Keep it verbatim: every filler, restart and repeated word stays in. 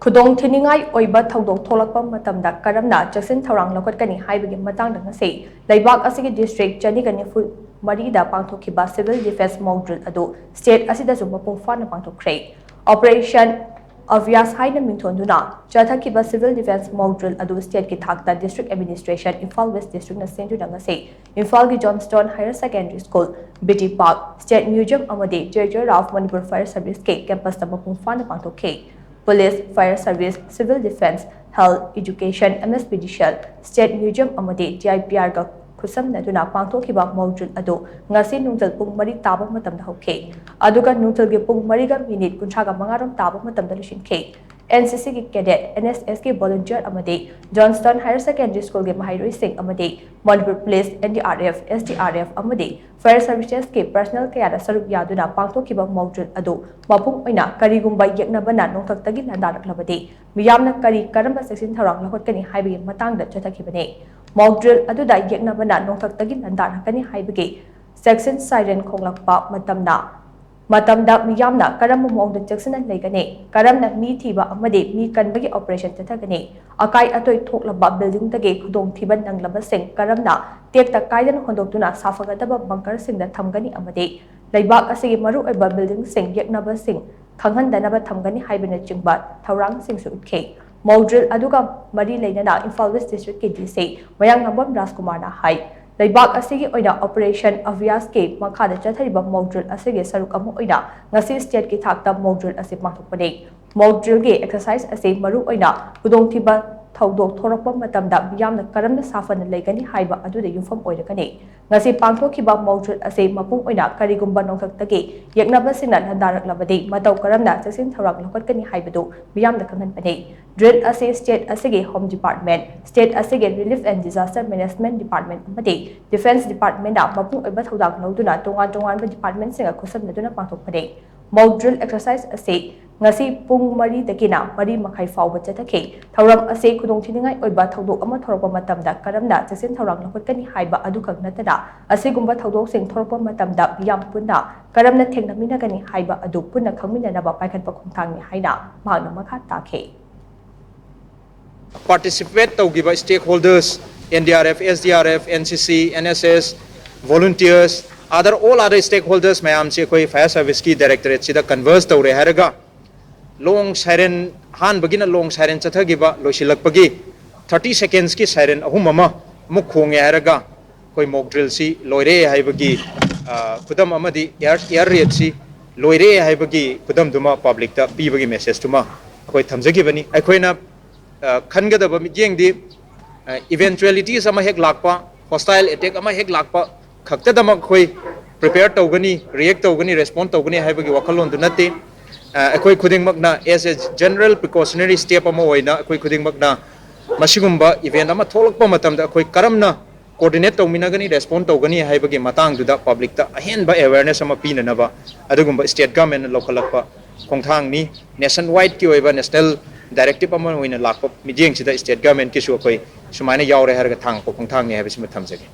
ꯈꯨꯗꯣꯡ ꯊꯤꯅꯤꯡꯉꯥꯏ ꯑꯣꯏꯕ ꯊꯧꯗꯣꯛ ꯊꯣꯛꯂꯛꯄ ꯃꯇꯝꯗ ꯀꯔꯝꯅ ꯆꯦꯛꯁꯤꯟ ꯊꯧꯔꯥꯡ ꯂꯧꯈꯠꯀꯅꯤ ꯍꯥꯏꯕꯒꯤ ꯃꯇꯥꯡꯗ ꯉꯁꯤ ꯂꯩꯕꯥꯛ ꯑꯁꯤꯒꯤ ꯗꯤꯁꯇ꯭ꯔꯤꯛ ꯆꯅꯤꯒ ꯅꯤꯐꯨ ꯃꯔꯤꯗ ꯄꯥꯡꯊꯣꯛꯈꯤꯕ ꯁꯤꯚꯤꯜ ꯗꯤꯐꯦꯟꯁ ꯃꯣꯛ ꯗ꯭ꯔꯤꯜ ꯑꯗꯨ ꯁ꯭ꯇꯦꯠ ꯑꯁꯤꯗꯁꯨ ꯃꯄꯨꯡ ꯐꯥꯅ ꯄꯥꯡꯊꯣꯛꯈ꯭ꯔꯦ꯫ ꯑꯣꯄꯔꯦꯁꯟ ꯑꯚꯤꯌꯥꯁ ꯍꯥꯏꯅ ꯃꯤꯡꯊꯣꯟꯗꯨꯅ ꯆꯠꯊꯈꯤꯕ ꯁꯤꯚꯤꯜ ꯗꯤꯐꯦꯟꯁ ꯃꯣꯛ ꯗ꯭ꯔꯤꯜ ꯑꯗꯨ ꯁ꯭ꯇꯦꯠꯀꯤ ꯊꯥꯛꯇ ꯗꯤꯁꯇ꯭ꯔꯤꯛ ꯑꯦꯗꯃꯤꯅꯤꯁꯇ꯭ꯔꯦꯁꯟ ꯏꯝꯐꯥꯜ ꯋꯦꯁ ꯗꯤꯁꯇ꯭ꯔꯤꯛꯅ ꯁꯤꯟꯗꯨꯅ ꯉꯁꯤ ꯏꯝꯐꯥꯜꯒꯤ Johnstone higher secondary school, B T park, state museum ꯑꯃꯗꯤ ꯗꯤꯔꯦꯛꯇꯣꯔꯦꯠ ꯑꯣꯐ ꯃꯅꯤꯄꯨꯔ ꯐꯥꯌꯔ ꯁꯔꯚꯤꯁꯀꯤ ꯀꯦꯝꯄꯁꯇ ꯃꯄꯨꯡ ꯐꯥꯅ ꯄꯥꯡꯊꯣꯛꯈꯤ꯫ Police, fire service, civil defence, health, education, M S P D C L, state museum ꯑꯃꯗꯤ ꯗꯤ ꯑꯥꯏ ꯄꯤ ꯑꯥꯔꯒ ꯈꯨꯠꯁꯝꯅꯗꯨꯅ ꯄꯥꯡꯊꯣꯛꯈꯤꯕ ꯃꯣꯛ ꯗ꯭ꯔꯤꯜ ꯑꯗꯨ ꯉꯁꯤ ꯅꯨꯡꯊꯤꯜ ꯄꯨꯡ ꯃꯔꯤ ꯇꯥꯕ ꯃꯇꯝꯗ ꯍꯧꯈꯤ꯫ ꯑꯗꯨꯒ ꯅꯨꯡꯊꯤꯜꯒꯤ ꯄꯨꯡ ꯃꯔꯤꯒ ꯃꯤꯅꯤꯠ ꯀꯨꯟꯊ꯭ꯔꯥꯒ ꯃꯉꯥꯔꯣꯝ ꯇꯥꯕ ꯃꯇꯝꯗ ꯂꯣꯏꯁꯤꯟꯈꯤ꯫ ꯑꯦꯟ ꯁꯤ ꯁꯤꯒꯤ ꯀꯦꯗꯦꯠ, ꯑꯦꯟ ꯑꯦꯁ ꯑꯦꯁꯀꯤ ꯚꯣꯂꯨꯟꯇꯤꯌꯔ ꯑꯃꯗꯤ ꯖꯣꯟꯁꯇꯟ ꯍꯥꯌꯔ ꯁꯦꯀꯦꯟꯗꯔꯤ ꯁ꯭ꯀꯨꯜꯒꯤ ꯃꯍꯩꯔꯣꯏꯁꯤꯡ ꯑꯃꯗꯤ Manipur police, N D R F, S D R F ꯑꯃꯗꯤ ꯐꯥꯌꯔ ꯁꯔꯚꯤꯁꯦꯁꯀꯤ ꯄꯔꯁꯅꯦꯜ ꯀꯌꯥꯅ ꯁꯔꯨꯛ ꯌꯥꯗꯨꯅ ꯄꯥꯡꯊꯣꯛꯈꯤꯕ ꯃꯣꯛ ꯗ꯭ꯔꯤꯜ ꯑꯗꯨ ꯃꯄꯨꯡ ꯑꯣꯏꯅ ꯀꯔꯤꯒꯨꯝꯕ ꯌꯦꯛꯅꯕꯅ ꯅꯣꯡꯊꯛꯇꯒꯤ ꯂꯥꯟꯗꯥꯔꯛꯂꯕꯗꯤ ꯃꯤꯌꯥꯝꯅ ꯀꯔꯤ ꯀꯔꯝꯕ ꯆꯦꯛꯁꯤꯟ ꯊꯧꯔꯥꯡ ꯂꯧꯈꯠꯀꯅꯤ ꯍꯥꯏꯕꯒꯤ ꯃꯇꯥꯡꯗ ꯆꯠꯊꯈꯤꯕꯅꯤ꯫ ꯃꯣꯛ ꯗ꯭ꯔꯤꯜ ꯑꯗꯨꯗ ꯌꯦꯛꯅꯕꯅ ꯅꯣꯡꯊꯛꯇꯒꯤ ꯂꯥꯟꯗꯥꯔꯛꯀꯅꯤ ꯍꯥꯏꯕꯒꯤ ꯆꯦꯛꯁꯤꯟ ꯁꯥꯏꯔꯦꯟ ꯈꯣꯡꯂꯛꯄ ꯃꯇꯝꯗ ꯃꯇꯝꯗ ꯃꯤꯌꯥꯝꯅ ꯀꯔꯝꯕ ꯃꯑꯣꯡꯗ ꯆꯦꯛꯁꯤꯟꯅ ꯂꯩꯒꯅꯤ? ꯀꯔꯝꯅ ꯃꯤ ꯊꯤꯕ ꯑꯃꯗꯤ ꯃꯤ ꯀꯟꯕꯒꯤ ꯑꯣꯄꯔꯦꯁꯟ ꯆꯠꯊꯒꯅꯤ? ꯑꯀꯥꯏ ꯑꯇꯣꯏ ꯊꯣꯛꯂꯕ ꯕꯤꯜꯗꯤꯡꯗꯒꯤ ꯈꯨꯗꯣꯡꯊꯤꯕ ꯅꯪꯂꯕꯁꯤꯡ ꯀꯔꯝꯅ ꯇꯦꯛꯇ ꯀꯥꯏꯗꯅ ꯍꯣꯟꯗꯣꯛꯇꯨꯅ ꯁꯥꯐꯒꯗꯕ ꯕꯪꯀꯔꯁꯤꯡꯗ ꯊꯝꯒꯅꯤ ꯑꯃꯗꯤ ꯂꯩꯕꯥꯛ ꯑꯁꯤꯒꯤ ꯃꯔꯨꯑꯣꯏꯕ ꯕꯤꯜꯗꯤꯡꯁꯤꯡ ꯌꯦꯛꯅꯕꯁꯤꯡ ꯈꯪꯍꯟꯗꯅꯕ ꯊꯝꯒꯅꯤ ꯍꯥꯏꯕꯅꯆꯤꯡꯕ ꯊꯧꯔꯥꯡꯁꯤꯡꯁꯨ ꯎꯠꯈꯤ꯫ ꯃꯣꯛ ꯗ꯭ꯔꯤꯜ ꯑꯗꯨꯒ ꯃꯔꯤ ꯂꯩꯅꯅ ꯏꯝꯐꯥꯜ ꯋꯦꯁ ꯗꯤꯁꯇ꯭ꯔꯤꯛꯀꯤ ꯗꯤ ꯁꯤ ꯃꯌꯥꯡꯂꯥꯡꯕꯝ ꯔꯥꯖꯀꯨꯃꯥꯔꯅ ꯍꯥꯏ, ꯂꯩꯕꯥꯛ ꯑꯁꯤꯒꯤ ꯑꯣꯏꯅ ꯑꯣꯄꯔꯦꯁꯟ ꯑꯚꯤꯌꯥꯁꯀꯤ ꯃꯈꯥꯗ ꯆꯠꯊꯔꯤꯕ ꯃꯣꯛ ꯗ꯭ꯔꯤꯜ ꯑꯁꯤꯒꯤ ꯁꯔꯨꯛ ꯑꯃ ꯑꯣꯏꯅ ꯉꯁꯤ ꯁ꯭ꯇꯦꯠꯀꯤ ꯊꯥꯛꯇ ꯃꯣꯛ ꯗ꯭ꯔꯤꯜ ꯑꯁꯤ ꯄꯥꯡꯊꯣꯛꯄꯅꯤ꯫ ꯃꯣꯛ ꯗ꯭ꯔꯤꯜꯒꯤ ꯑꯦꯛꯁꯔꯁꯥꯏꯖ ꯑꯁꯤ ꯃꯔꯨꯑꯣꯏꯅ ꯈꯨꯗꯣꯡꯊꯤꯕ ꯊꯧꯗꯣꯛ ꯊꯣꯔꯛꯄ ꯃꯇꯝꯗ ꯃꯤꯌꯥꯝꯅ ꯀꯔꯝꯅ ꯁꯥꯐꯅ ꯂꯩꯒꯅꯤ ꯍꯥꯏꯕ ꯑꯗꯨꯗ ꯌꯨꯝꯐꯝ ꯑꯣꯏꯔꯒꯅꯤ꯫ ꯉꯁꯤ ꯄꯥꯡꯊꯣꯛꯈꯤꯕ ꯃꯣꯛ ꯗ꯭ꯔꯤꯜ ꯑꯁꯤ ꯃꯄꯨꯡ ꯑꯣꯏꯅ ꯀꯔꯤꯒꯨꯝꯕ ꯅꯣꯡꯊꯛꯇꯒꯤ ꯌꯦꯛꯅꯕꯁꯤꯡꯅ ꯂꯥꯟꯗꯥꯔꯛꯂꯕꯗꯤ ꯃꯇꯧ ꯀꯔꯝꯅ ꯆꯦꯛꯁꯤꯟ ꯊꯧꯔꯥꯡ ꯂꯧꯈꯠꯀꯅꯤ ꯍꯥꯏꯕꯗꯨ ꯃꯤꯌꯥꯝꯅ ꯈꯪꯍꯟꯕꯅꯤ꯫ ꯗ꯭ꯔꯤꯜ ꯑꯁꯤ ꯁ꯭ꯇꯦꯠ ꯑꯁꯤꯒꯤ ꯍꯣꯝ ꯗꯤꯄꯥꯔꯠꯃꯦꯟ, ꯁ꯭ꯇꯦꯠ ꯑꯁꯤꯒꯤ relief and disaster management department ꯑꯃꯗꯤ ꯗꯤꯐꯦꯟꯁ ꯗꯤꯄꯥꯔꯠꯃꯦꯟꯠꯅ ꯃꯄꯨꯡ ꯑꯣꯏꯕ ꯊꯧꯗꯥꯡ ꯂꯧꯗꯨꯅ ꯇꯣꯉꯥꯟ ꯇꯣꯉꯥꯟꯕ ꯗꯤꯄꯥꯔꯠꯃꯦꯟꯠꯁꯤꯡꯒ ꯈꯨꯠꯁꯝꯅꯗꯨꯅ ꯄꯥꯡꯊꯣꯛꯄꯅꯤ꯫ ꯃꯣꯛ ꯗ꯭ꯔꯤꯜ ꯑꯦꯛꯁꯔꯁꯥꯏꯖ ꯑꯁꯤ ꯉꯁꯤ ꯄꯨꯡ ꯃꯔꯤꯗꯒꯤꯅ ꯃꯔꯤ ꯃꯈꯥꯏ ꯐꯥꯎꯕ ꯆꯠꯊꯈꯤ꯫ ꯊꯧꯔꯝ ꯑꯁꯤ ꯈꯨꯗꯣꯡꯊꯤꯅꯤꯡꯉꯥꯏ ꯑꯣꯏꯕ ꯊꯧꯗꯣꯛ ꯑꯃ ꯊꯣꯔꯛꯄ ꯃꯇꯝꯗ ꯀꯔꯝꯅ ꯆꯦꯛꯁꯤꯟ ꯊꯧꯔꯥꯡ ꯂꯧꯈꯠꯀꯅꯤ ꯍꯥꯏꯕ ꯑꯗꯨꯈꯛ ꯅꯠꯇꯅ, ꯑꯁꯤꯒꯨꯝꯕ ꯊꯧꯗꯣꯛꯁꯤꯡ ꯊꯣꯔꯛꯄ ꯃꯇꯝꯗ ꯃꯤꯌꯥꯝ ꯄꯨꯟꯅ ꯀꯔꯝꯅ ꯊꯦꯡꯅꯃꯤꯟꯅꯒꯅꯤ ꯍꯥꯏꯕ ꯑꯗꯨ ꯄꯨꯟꯅ ꯈꯪꯃꯤꯟꯅꯅꯕ ꯄꯥꯏꯈꯠꯄ ꯈꯣꯡꯊꯥꯡꯅꯤ ꯍꯥꯏꯅ ꯃꯍꯥꯛꯅ ꯃꯈꯥ ꯇꯥꯈꯤ꯫ Participate ꯇꯧꯈꯤꯕ stakeholders, N D R F, S D R F, N C C, N S S, volunteers, other, all other stakeholders ꯃꯌꯥꯝꯁꯤ ꯑꯩꯈꯣꯏ fire serviceꯀꯤ directorateꯁꯤꯗ converse ꯇꯧꯔꯦ ꯍꯥꯏꯔꯒ, long siren, ꯑꯍꯥꯟꯕꯒꯤꯅ long siren ꯆꯠꯊꯈꯤꯕ ꯂꯣꯏꯁꯤꯜꯂꯛꯄꯒꯤ thirty secondsꯀꯤ siren ꯑꯍꯨꯝ ꯑꯃ ꯑꯃꯨꯛ ꯈꯣꯡꯉꯦ ꯍꯥꯏꯔꯒ, ꯑꯩꯈꯣꯏ mock drillꯁꯤ ꯂꯣꯏꯔꯦ ꯍꯥꯏꯕꯒꯤ, ꯑ, ꯈꯨꯗꯝ ꯑꯃꯗꯤ air, air raidꯁꯤ ꯂꯣꯏꯔꯦ ꯍꯥꯏꯕꯒꯤ ꯈꯨꯗꯝꯗꯨꯃ publicꯇ ꯄꯤꯕꯒꯤ messageꯇꯨꯃ ꯑꯩꯈꯣꯏ ꯊꯝꯖꯈꯤꯕꯅꯤ꯫ ꯑꯩꯈꯣꯏꯅ, ꯑ, ꯈꯟꯒꯗꯕ ꯃꯤꯠꯌꯦꯡꯗꯤ, ꯑ, eventualities ꯑꯃ ꯍꯦꯛ ꯂꯥꯛꯄ, hostile attack ꯑꯃ ꯍꯦꯛ ꯂꯥꯛꯄ ꯈꯛꯇꯗꯃꯛ ꯑꯩꯈꯣꯏ prepare ꯇꯧꯒꯅꯤ, react ꯇꯧꯒꯅꯤ, respond ꯇꯧꯒꯅꯤ ꯍꯥꯏꯕꯒꯤ ꯋꯥꯈꯜꯂꯣꯟꯗꯨ ꯅꯠꯇꯦ꯫ ꯑ, ꯑꯩꯈꯣꯏ ꯈꯨꯗꯤꯡꯃꯛꯅ as a general precautionary step ꯑꯃ ꯑꯣꯏꯅ ꯑꯩꯈꯣꯏ ꯈꯨꯗꯤꯡꯃꯛꯅ ꯃꯁꯤꯒꯨꯝꯕ event ꯑꯃ ꯊꯣꯛꯂꯛꯄ ꯃꯇꯝꯗ ꯑꯩꯈꯣꯏ ꯀꯔꯝꯅ coordinate ꯇꯧꯃꯤꯟꯅꯒꯅꯤ, respond ꯇꯧꯒꯅꯤ ꯍꯥꯏꯕꯒꯤ ꯃꯇꯥꯡꯗꯨꯗ publicꯇ ꯑꯍꯦꯟꯕ awareness ꯑꯃ ꯄꯤꯅꯅꯕ ꯑꯗꯨꯒꯨꯝꯕ state governmentꯅ ꯂꯧꯈꯠꯂꯛꯄ ꯈꯣꯡꯊꯥꯡꯅꯤ꯫ Nationwideꯀꯤ ꯑꯣꯏꯕ national directive ꯑꯃ ꯑꯣꯏꯅ ꯂꯥꯛꯄ ꯃꯤꯠꯌꯦꯡꯁꯤꯗ state governmentꯀꯤꯁꯨ ꯑꯩꯈꯣꯏ ꯁꯨꯃꯥꯏꯅ ꯌꯥꯎꯔꯦ ꯍꯥꯏꯔꯒ ꯊꯥꯡꯉꯛꯄ ꯈꯣꯡꯊꯥꯡꯅꯤ ꯍꯥꯏꯕꯁꯤꯃ ꯊꯝꯖꯒꯦ꯫